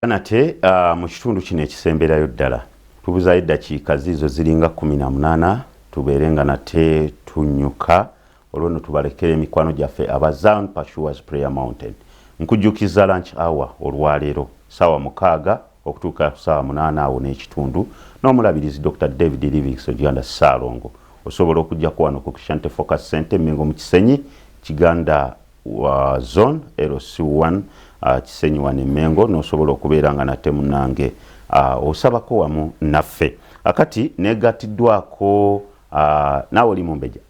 Nate mu kitundu kino ekisemberayo ddala tubuzaayo eddakiika ziizo ziringa 18 tubeere nga nate tunyuka, olwo no tubalekere emikwano gyaffe aba Zion Pursuers Prayer Mountain. Nkujjukiza lunch hour olwaleero ssaawa 6 okutuuka ssaawa 8 awo n'ekitundu n'omulabirizi Dr. David Livingstone Kiganda Ssaalongo. Osobola okujjako wano ku Christianity Focus Center Mengo mu Kisenyi, Kiganda wa zone LC1, Kisenyi wano e Mengo, n'osobola okubeera nga nate munnange osabako wamu naffe. Akati negattiddwako naawe oli mumbejja?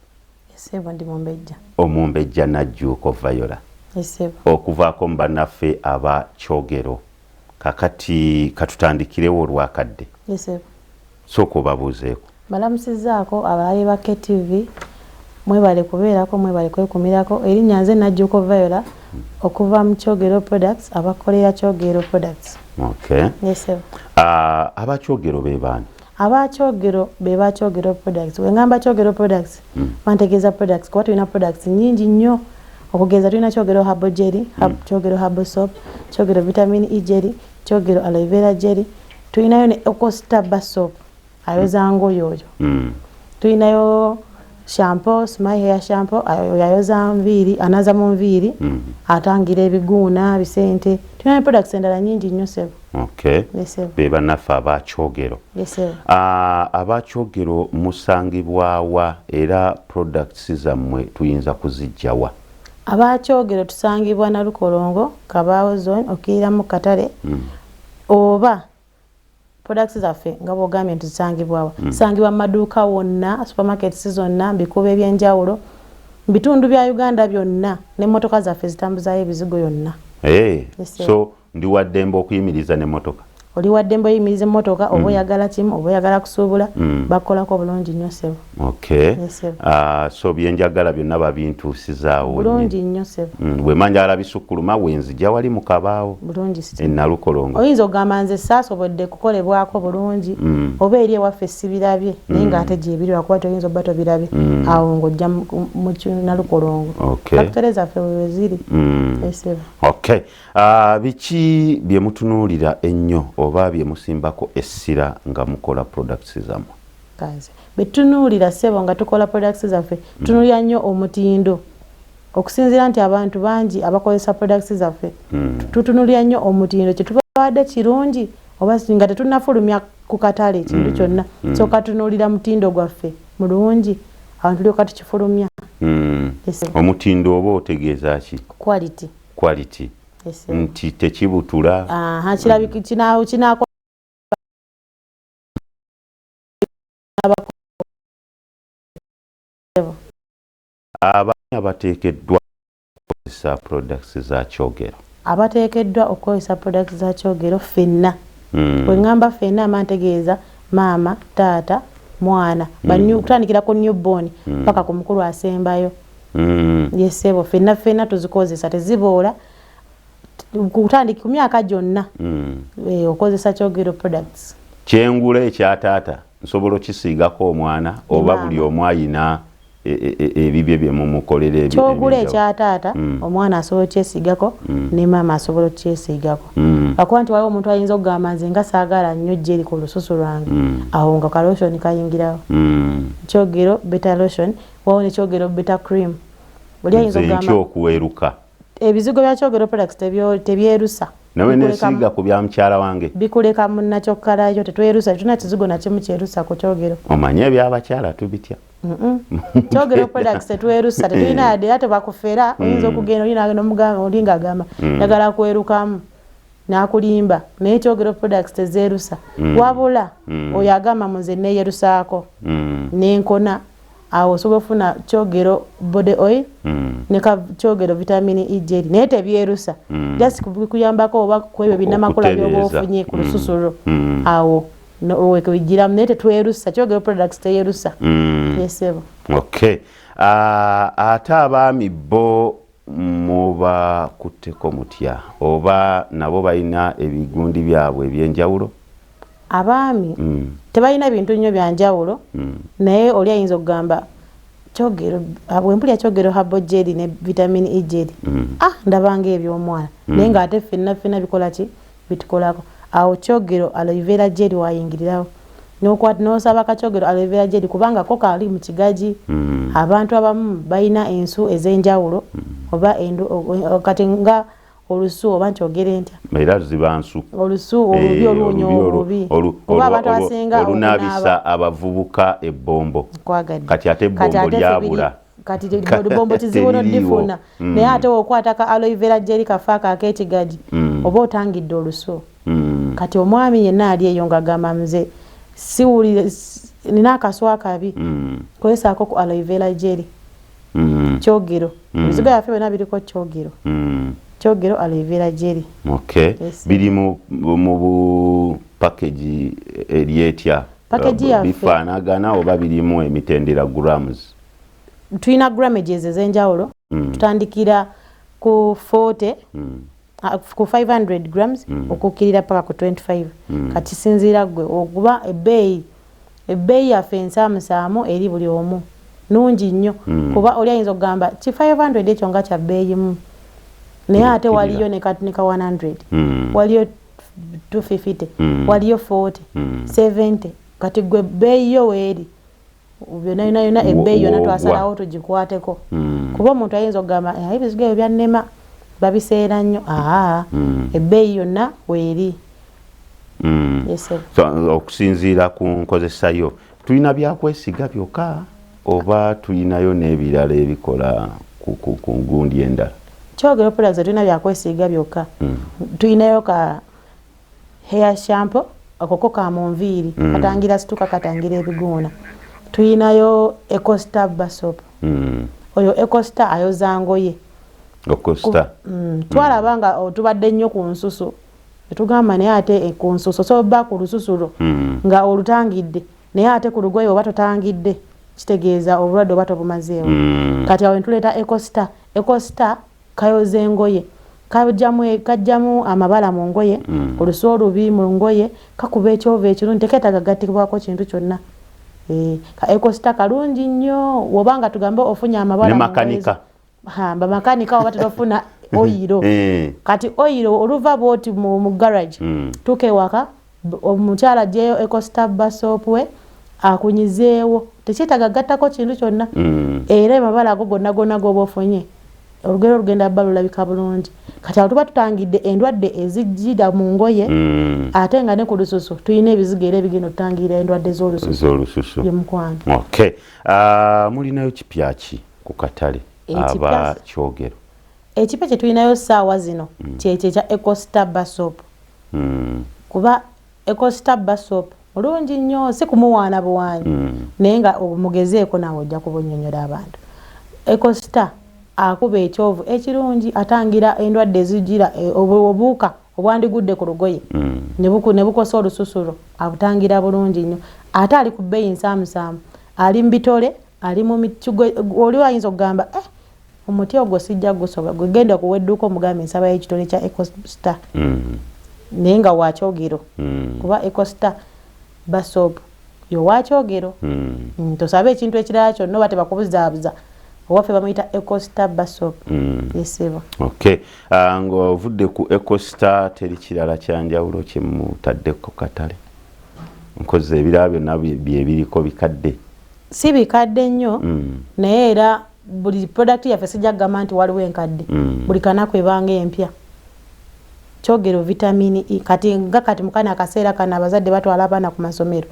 Ssebo, ndi mumbejja. Omumbejja Najjuuko Viola. Ssebo. Okuvaako mu bannaffe aba Kyogero. Kakati katutandikirewo olwakadde. Ssebo. Sooka obabuuzeeko. Balamusizzaako abalabi ba KTV, mwebale kubeerako, mwebale kwekumirako. Erinnya nze Najjuuko Viola okuva mu Kyogero Products, abakolera Kyogero Products. Okay. Ssebo. Aba Kyogero be baani? Aba Kyogero be ba Kyogero Products. Bwe ngamba Kyogero Products, bantegeeza products kuba tulina products nnyingi nnyo. Okugeza tulina Kyogero Herbal Jelly, Kyogero Herbal Soap, Kyogero Vitamin E Jelly, Kyogero Aloe Vera Jelly. Tulinayo ne Ecosta Bar Soap, ayoza ngoye oyo. Tulinayo shampoo, Smile Hair Shampoo, ayoza nviiri, anaza mu nviiri, atangira ebiguuna, bisente. Tulina products endala nnyingi nnyo, ssebo. Okay. Ssebo. Be bannaffe aba Kyogero. Ssebo. Aba Kyogero musangibwawa era products zammwe tuyinza kuziggyawa? Aba Kyogero tusangibwa Nalukolongo, Kabaawo Zone, okkiriramu katale. Oba products zaffe nga bw'ogambye nti zisangibwawa, zisangibwa mu maduuka wonna, supermarkets zonna, mu bikuubo ebyenjawulo, mu bitundu bya Uganda byonna, n'emmotoka zaffe zitambuzaayo ebizigo yonna. Hey, Yes, sir. So ndi waddembe okuyimiriza n'emmotoka? Oli waddembe oyimiriza emmotoka, oba oyagala kimu oba oyagala kusuubula, bakukolako bulungi nnyo, ssebo. Okay. Yes, sir. So byenjagala byonna babintuusizaawo? Bulungi nnyo, ssebo. Bwe mba njagala bisukkuluma, wenzijja wali mu Kabaawo Bulungi si enalukolongo. Oyinza okugamba nze saasobodde kukolebwako bulungi oba eri ewaffe sibirabye, naye ng'ate gyebiri, lwakuba toyinza obba tobirabye, awo ng'ojja mu Nalukolongo. Factory zaffe we ziri. Yes, ssebo. Okay. Biki bye mutunuulira ennyo oba bye musimbako essira nga mukola products zammwe? Kaze betunuulira, ssebo, nga tukola products zaffe, tunuulira nnyo omutindo, okusinziira nti abantu bangi abakozesa products zaffe. Tutunuulira nnyo omutindo, kyetubawadde kirungi oba nga tetunnafulumya ku katale ekintu kyonna, sooka tunuulira mutindo gwaffe mulungi, abantu tulyoka tukifulumya. Yes, sir. Omutindo oba otegeeza ki? Quality. Quality. Yes, sir. Nti tekibutula? Aha, kirabika kinaako Abaana bateekeddwa okukozesa products za Kyogero? Abateekeddwa okukozesa products za Kyogero ffenna. Bwe ŋŋamba ffenna, mba ntegeeza maama, taata, mwana, kutandikira ku newborn paka ku mukulu asembayo. Yes, ssebo, ffenna ffenna tuzikozesa, teziboola, kutandika ku myaka gyonna. Okozesa Kyogero Products. Kyengula ekya taata nsobola okisiigako omwana oba Maama. Buli omu ayina ebibye bye mumukolera Kyogula ebyenjawulo? Ekya taata, omwana asobola okyesigako ne maama asobola okukyesigako, lwakuba nti waliwo omuntu ayinza okugamba nze nga saagala nnyo jelly ku lususu lwange, awo nga ka lotion kayingirawo. Kyogero Better Lotion wawo ne Kyogero Better Cream, oli ayinza Nze ntya okugamba okuweruka. Ebizigo bya Kyogero Products tebyerusa. Nawe nesiiga ku bya mukyala wange? Bikuleka munakyokkalayo, tetwerusa, tetulina kizigo na kimu kyerusa ku Kyogero. Omanye ebyabakyala tubitya. Kyogero Products tetwerusa, tetulina yadde, era tebakufera. Oyinza okugenda oli nomugamba, oli ng'agamba njagala kwerukamu, n'akulimba, naye Kyogero Products tezeerusa. Wabula oyo agamba munze neeyerusaako nenkona, awo osobola okufuna Kyogero Body Oil ne ka Kyogero Vitamin E Jelly, naye tebyerusa, just kuyambako oba kwebyo binnamakula byoba Okutereeza. ofunye ku lususu lwo, awo wekubigiramu, naye tetwerusa. Kyogero Products teyerusa. Yes, ssebo. Okay. Ate abaami bo mubakutteko mutya, oba nabo balina ebigundi byabwe ebyenjawulo? Abaami tebalina bintu nnyo byanjawulo, naye oli ayinza okugamba Kyogero, bwe mpulira Kyogero Herbal Jelly ne Vitamin E Jelly, ah, ndabanga eby'omwana, naye ng'ate ffenna ffenna bikola ki? Bitukolako awo Kyogero aloe vera jelly wayingirirawo nokwata nosaba ka Kyogero aloe vera jelly kubanga ko kali mu kigaji. Abantu abamu balina ensu ez'enjawulo oba endu kati nga olusu oba nkyogere ntya, era ziba nsu. Olusu olubi oluwunya obubi oba abantu abasinga olunaabisa abavubuka ebbombo. Nkwagadde. Kati ate Kati ebbombo ate ffe lyabula. Kati olubombo kizibu Teririiwo. nodifuna, naye ate wokwata ka aloe vera jelly kafaako ak'ekigaji oba otangidde olusu. Kati omwami yenna ali eyo ng'agamba, nze siwulire nina akasu akabi, kozesaako ku aloe vera jelly. Kyogero, ebizigo byaffe byonna biriko Kyogero. Kyogero aloe vera jelly. Okay. Yes. Biri mu bu package eri etya? Package yaffe. Bifaanagana oba birimu emitendera, grams? Tulina grammages ez'enjawulo. Tutandikira ku 40, ku 500 grams okukkirira paka ku 25. Kati sinziira ggwe okuba ebbeeyi yaffe ensaamusaamu eri buli omu, nungi nnyo, kuba oli ayinza okugamba ki 500 ekyo nga kya bbeeyimu, naye ate Okukkirira. Waliyo ne ka 100, waliyo 250, waliyo 40, 70. Kati gwe bbeeyi yo weeri byonna yonna yonna, ebbeeyi yonna Woogwa. twasalawo tugikwateko, kuba omuntu ayinza okugamba, "Eh, ebizigo ebyo byannema, babiseera nnyo." Aa, ebbeeyi yonna weeri. Yes, sir. So, okusinziira ku nkozesa yo, tulina byakwesiga byokka oba tulinayo n'ebirala ebikola ku gundi endala? Kyogero Products tulina byakwesiiga byokka. Tulinayo ka hair shampoo, akoko ka mu nviiri, katangira situka, katangira ebiguuna. Tulinayo Ecostar bar soap. Oyo Ecostar ayoza ngoye. Ecostar. Twalaba nga tubadde nnyo ku nsusu, netugamba naye ate ku nsusu osobola ku lususu lwo nga olutangidde, naye ate ku lugoye oba totangidde, kitegeeza obulwadde oba tobumazeewo. Kati awo netuleeta Ecostar. Ecostar kayoza engoye, kajjamu amabala mu ngoye, olusu olubi mu ngoye, kakuba ekyovu ekirungi, tekeetaaga gattibwako kintu kyonna. Ka Ecostar kalungi nnyo wobanga tugambe ofunye amabala Ne mu ngoye. makanika. Bamakanika oba tetofuna oyiro. Kati oyiro oluva bwoti mu garage, tuuka ewaka, omukyala aggyeyo Ecostar bar soap we akunyizeewo, tekyetaaga gattako kintu kyonna. Era amabala ago gonna gonna goba ofunye, olugero olugenda bba lulabika bulungi. Kati awo tuba tutangidde endwadde ezijjira mu ngoye, ate nga ne ku lususu tulina ebizigo era ebigenda okutangira endwadde z'olususu. Z'olususu. Ye mukwano. Okay. Mulinayo kipya ki ku katale Ekipya- aba Kyogero? Ekipya kye tulinayo ssaawa zino kyekyo ekya Ecostar bar soap, kuba Ecostar bar soap mulungi nnyo, si kumuwaana buwaanyi, naye nga omugezeeko naawe ojja kubunnyonnyola abantu. Ecostar akuba ekyovu ekirungi, atangira endwadde ezigira obuwuka obwandigudde ku lugoye ne bukosa olususu lwo, abutangira bulungi nnyo. Ate ali ku bbeeyi nsaamusaamu, ali mu bitole, ali mu mikigo. Oli ayinza okugamba, "Eh, omuti ogwo sijja gusobola." Gwe genda kuwa edduuka omugambe, "Nsabayo ekitole kya Ecostar," naye nga wakyogero, kuba Ecostar bar soap yowakyogero. Tosabe ekintu ekirala kyonna oba tebakubuzaabuza, owaffe bamuyita Ecostar bar soap. Yes, ssebo. Okay. Ng'ovudde ku Ecostar, teri kirala kyanjawulo kyemutadde ku katale? Nkoze ebirala byonna byebiriko bikadde. Si bikadde nnyo, naye era buli product yaffe sijja kugamba nti waliwo enkadde. Buli kanaku ebanga empya. Kyogero vitamin E, kati nga kati mukana akaseera kano abazadde batwala abaana ku masomero,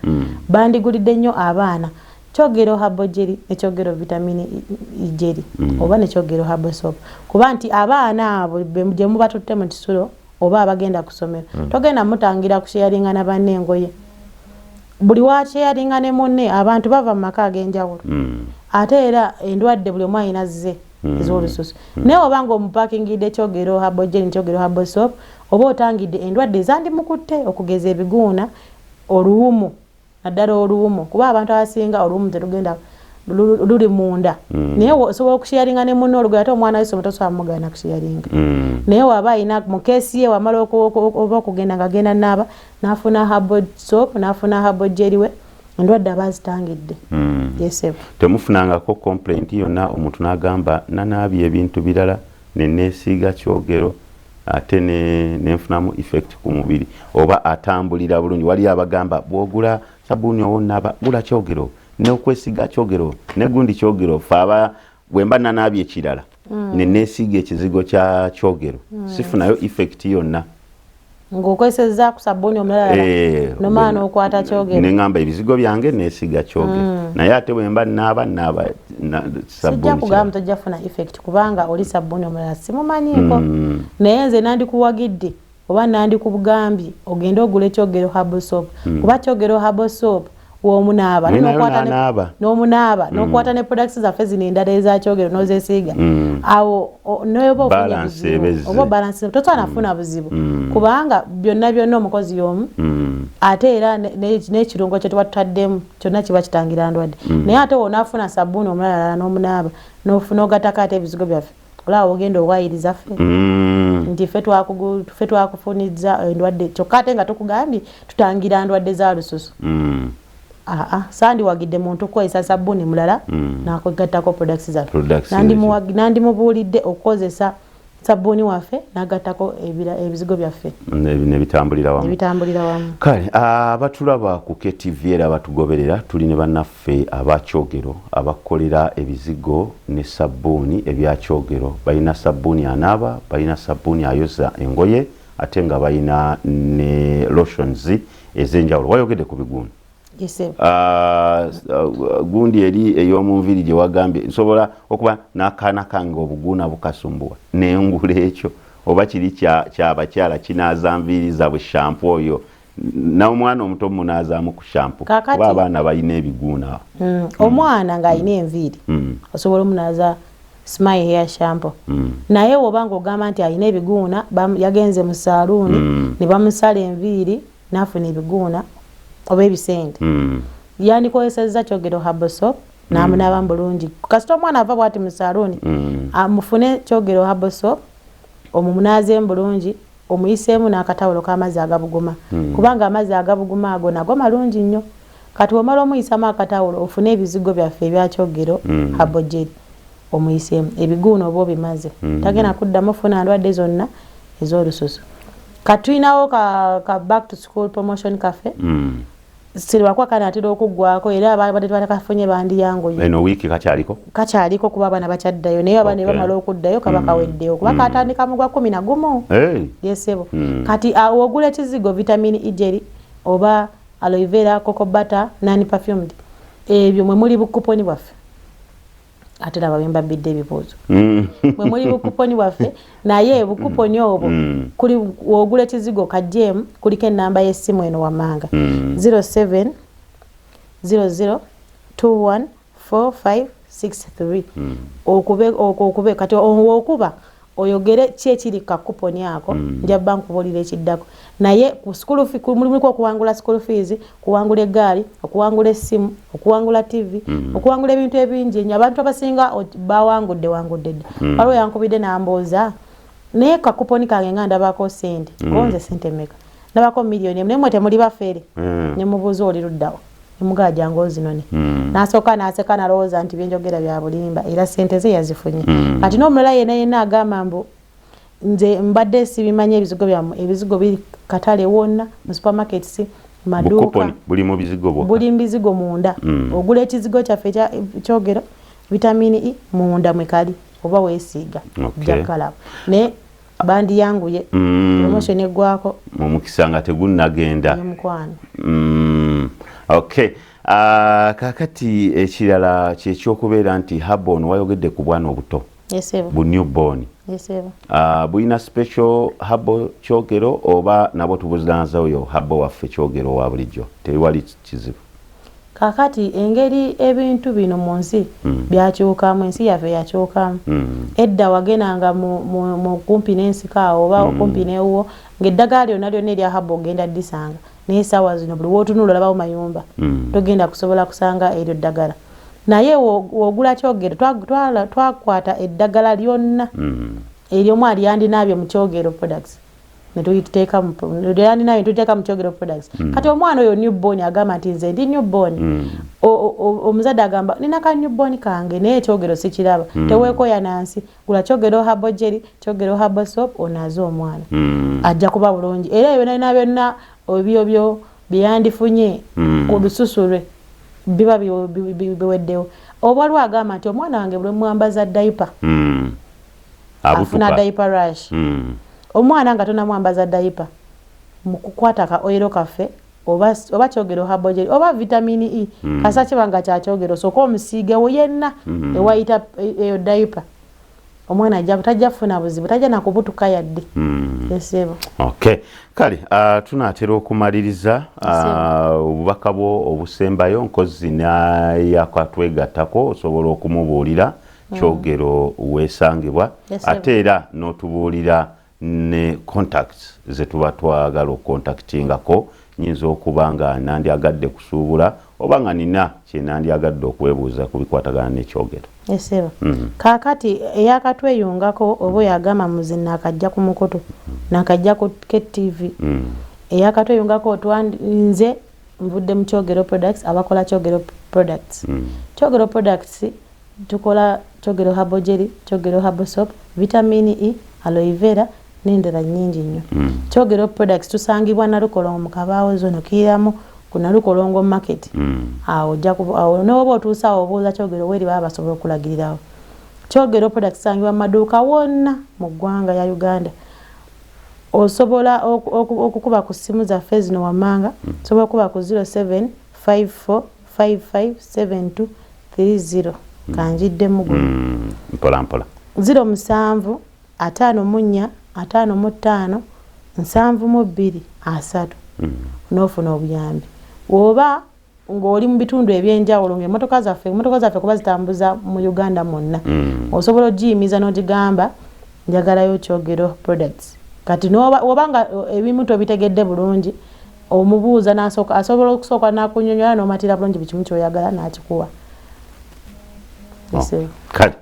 bandigulidde nnyo abaana Kyogero herbal jelly ne Kyogero vitamin E jelly oba ne Kyogero herbal soap, kuba nti abaana abo gye mubatutte mu kisulo oba abagenda ku ssomero, togenda mutangira kusharinga na banne engoye. Buli washaringa ne munne, abantu bava mu maka ag'enjawulo, ate era endwadde buli omu alina zze ez'olususu. Naye oba nga omupakingidde Kyogero herbal jelly, Kyogero herbal soap, oba otangidde endwadde ezandimukutte, okugeza ebiguuna, oluwumu, naddala oluwumu, kuba abantu abasinga oluwumu terugenda luli munda, naye osobola okusharinga ne munne olugoye. Ate omwana w'essomero tosobola mugaana kusharinga, naye waba alina mu case ye wamala oba okugenda nga agenda naaba, n'afuna herbal soap, n'afuna herbal jelly we, endwadde aba azitangidde. Yes, ssebo. Temufunangako complaint yonna, omuntu n'agamba, "Nanaabye ebintu birala neneesiiga Kyogero Ate nenfunamu effect ku mubiri oba atambulira bulungi. Waliyo abagamba bwogula sabuuni owonaaba, gula Kyogero nokwesiga Kyogero negundi Kyogero. Fe aba bwemba nanaabye ekirala nenesiiga ekizigo kya Kyogero, sifunayo effect yonna. Ng'okozesezza ku sabbuuni omulala, nomala n'okwata Kyogero. Neŋŋamba ebizigo byange nesiiga Kyogero, naye ate bwemba naaba naaba sijja sabbuuni. Kugamba tojja kufuna effect kubanga oli sabbuuni omulala simumanyiiko, naye nze nandikuwagidde oba nandikugambye ogende ogule Kyogero herbal soap, kuba Kyogero herbal soap womunaaba Naye nayo n'okwata n'anaaba. N'omunaaba n'okwata ne products zaffe zino endala eza Kyogero n'ozeesiiga awo noba ofunye Balance buzibu ebezze. Oba balance tosobola nafuna buzibu kubanga byonna byonna omukozi y'omu, ate era n'ekirungo kye tuba tutaddemu kyonna kiba kitangira ndwadde. Naye ate wonaafuna sabbuuni omulala n'omunaaba n'ogattako ate ebizigo byaffe, olaba ogenda owayiriza ffe nti ffe twakufunizza endwadde, kyokka ate nga tukugambye tutangira ndwadde za lususu. Aa, sandiwagidde muntu kukozesa sabbuuni mulala nakwegattako products zaffe. Products. Nandimubuulidde okukozesa sabbuuni waffe n'agattako ebizigo byaffe. Nebitambulira wamu. Ebitambulira wamu. Kale abatulaba ku KTV era abatugoberera, tuli ne bannaffe abakyogero abakolera ebizigo ne sabbuuni ebyakyogero. Balina sabbuuni anaaba, balina sabbuuni ayoza engoye, ate nga balina ne lotions ez'enjawulo. Wayogedde ku biguunu. Yes. Ah, gundi eri ey'omunviiri gye wagambye, nsobola okuba n'akaana kange obuguuna bukasumbuwa nengula ekyo, oba kiri kyabakyala kinaaza nviiri zaabwe, shampoo oyo n'omwana omuto munaazaamu ku shampoo? Kaakati- Kuba abaana balina ebiguuna. Omwana ng'alina enviiri osobola omunaaza Smile hair shampoo, naye woba ng'ogamba nti alina ebiguuna, yagenze mu saaluuni ne bamusala enviiri n'afuna ebiguuna oba ebisente, yandikozesezza Kyogero herbal soap n'amunaaba bulungi. Kasita omwana ava bwati mu saaluuni, mufune Kyogero herbal soap omumunaazeemu bulungi, omuyiseemu n'akatawulo k'amazzi agabuguma, kubanga amazzi agabuguma ago nago malungi nnyo. Kati omala omuyisamu akatawulo, ofune ebizigo byaffe ebyakyogero herbal jelly omuyiseemu, ebiguuna oba obimaze, tagenda kuddamu funa ndwadde zonna ez'olususu. Kati tulinawo ka back to school promotion kaffe, sirwakuba kanaatera okuggwako, era abadde batakafunye bandiyanguye. Eno wiiki kakyaliko? Kakyaliko kuba abaana bakyaddayo, naye abaana bamala okuddayo kaba kaweddeyo, kuba katandika mu gwa 11. Hey. Yesebo. Kati ogula ekizigo vitamin E jelly oba aloe vera, cocoa butter, non perfumed, ebyo mwe muli bukuponi bwaffe. Ate laba bwe ebibuuzo, mwe muli bukuponi bwaffe, naye bukuponi obwo kuli ogula ekizigo kajjeemu kuliko enamba y'essimu eno wammanga, 07 00 21 4563. Okube okube kati okuba oyogere ki ekiri ka kuponi ako, njabba nkubuulira ekiddako. Naye ku school fee mulimu okuwangula school fees, kuwangula eggaali, okuwangula essimu, okuwangula TV, okuwangula ebintu ebingi ennyo. Abantu abasinga bawangudde wangudde dda. Waliwo yankubidde n'ambuuza, naye kakuponi kange nga ndabako sente, konze sente meka? Ndabako 1 million 1, naye mwe temuli bafeere. Ne mubuuza, oli luddawa? Nemugaa, jangu ozinone. N'asooka n'aseka, nalowooza nti byenjogera bya bulimba, era sente ze yazifunye. Kati n'omulala yenna yenna agamba mbu nze mbadde sibimanyi ebizigo byammwe, ebizigo biri katale wonna, mu supermarkets, maduuka. Bukuponi buli mu bizigo bwokka? Buli mu bizigo munda. Ogula ekizigo kyaffe ekya Kyogero vitamin E, munda mwe kali oba weesiiga, ojja kukalaba. Naye bandiyanguye, promotion eggwako. Mu mukisa nga tegunnagenda. Mukwano. Okay. Kakati ekirala kyekyokubeera nti herbal, wayogedde ku bwana obuto, Yesebo. Bu newborn. Yesebo. Bulina special herbal Kyogero, oba nabo tubuzanza oyo herbal waffe Kyogero wa bulijjo, tewali kizibu? Kakati engeri ebintu bino mu nsi byakyukamu, ensi yaffe yakyukamu. Edda wagendanga mu kumpi n'ensiko awo oba okumpi n'ewuwo, ng'eddagala lyonna lyonna erya herbal ogenda ddisanga, naye essaawa zino buli wootunula olabawo mayumba, togenda kusobola kusanga eryo ddagala. Naye w'ogula Kyogero, twakwata eddagala lyonna ery'omwana lyandinaabye mu Kyogero products. Netugiteeka nayo, tuteeka mu Kyogero Products. Kati omwana oyo newborn agamba nti nze ndi newborn, omuzadde agamba nina ka newborn kange naye ekyogero sikiraba. Teweekoya nansi, gula Kyogero Herbal Jelly, Kyogero Herbal Soap, onaaze omwana, ajja kuba bulungi. Era ebyo byonna byonna ebyo byo byeyandifunye ku lususu lwe biba biweddewo. Oba waliwo agamba nti omwana wange bwe mwambaza diaper afuna Abutuka. diaper rash. Omwana nga tonamwambaza diaper, mukukwata ka oil kaffe oba Kyogero Herbal Jelly oba vitamin E, kasa kiba nga kyakyogero, sooka omusiigewo yenna ewayita eyo diaper, omwana ajja tajja kufuna buzibu, tajja nakubutuka yadde. Esebo. Okay, kale tunaatera okumaliriza. Obubaka bwo obusembayo, nkozi nayakatwegattako, osobola okumubuulira Kyogero weesangibwa, Yes, sir. ate era n'otubuulira ne contacts ze tuba twagala okucontactingako. Nyinza okuba nga nandyagadde kusuubula oba nga nina kye nandyagadde okwebuuza ku bikwatagana n'ekyogero. Esebo. Kaakati eyakatweyungako oba oyo agamba muze nakajja ku mukutu, nakajja ku KTV, eyakatweyungako, nze nvudde mu Kyogero Products, abakola Kyogero Products. Kyogero Products tukola Kyogero Herbal Jelly, Kyogero Herbal Soap, vitamin E, aloe vera n'endala nnyingi nnyo. Kyogero Products tusangibwa Nalukolongo mu Kabaawo Zone, kiiramu ku Nalukolongo Market. Awo ojja awo n'oba otuuse awo obuuza Kyogero weeri, baba basobola okulagirirawo. Kyogero Products tusangibwa mu maduuka wonna mu ggwanga ya Uganda. Osobola okukuba ku ssimu zaffe zino wammanga. Osobola okukuba ku 0754557230. Kanjiddemu guno. Mpola mpola. 07 54 55 72 30, n'ofuna obuyambi. Oba ng'oli mu bitundu ebyenjawulo, ngaemotoka zaffe, emotoka zaffe kuba zitambuza mu Uganda mwonna, osobola ogiyimiza n'ogigamba njagalayo Kyogero Products. Kati oba nga ebimu tobitegedde bulungi, omubuuza n'asooka, asobola okusooka n'akunyonyola n'omatira bulungi buli kimu ky'oyagala n'akikuwa. Oh, kale.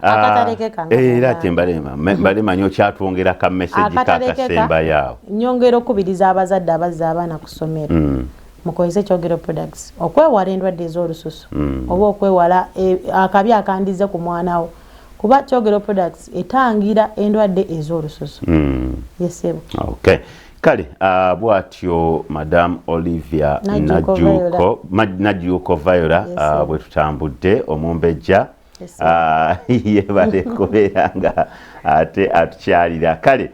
Akatalekeka nga Era muganda. Kyembalema mbale manyi okyatwongera ka message Akatalekeka, kakasembayo awo. Nyongera okukubiriza abazadde abazza abaana ku ssomero, mukozese Kyogero Products okwewala endwadde ez'olususu oba okwewala akabi akandize ku mwana wo, kuba Kyogero Products etangira endwadde ez'olususu. Yesebo. Okay, kale, bwatyo Madam Olivia Najjuuko. Najjuuko, Najjuuko Viola, Yes, sir. Bwe tutambudde omumbejja. Yes, sir. Yebale kubeera nga ate atukyalira. Kale,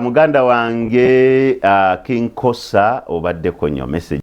muganda wange, King Kosa, obaddeko nnyo message.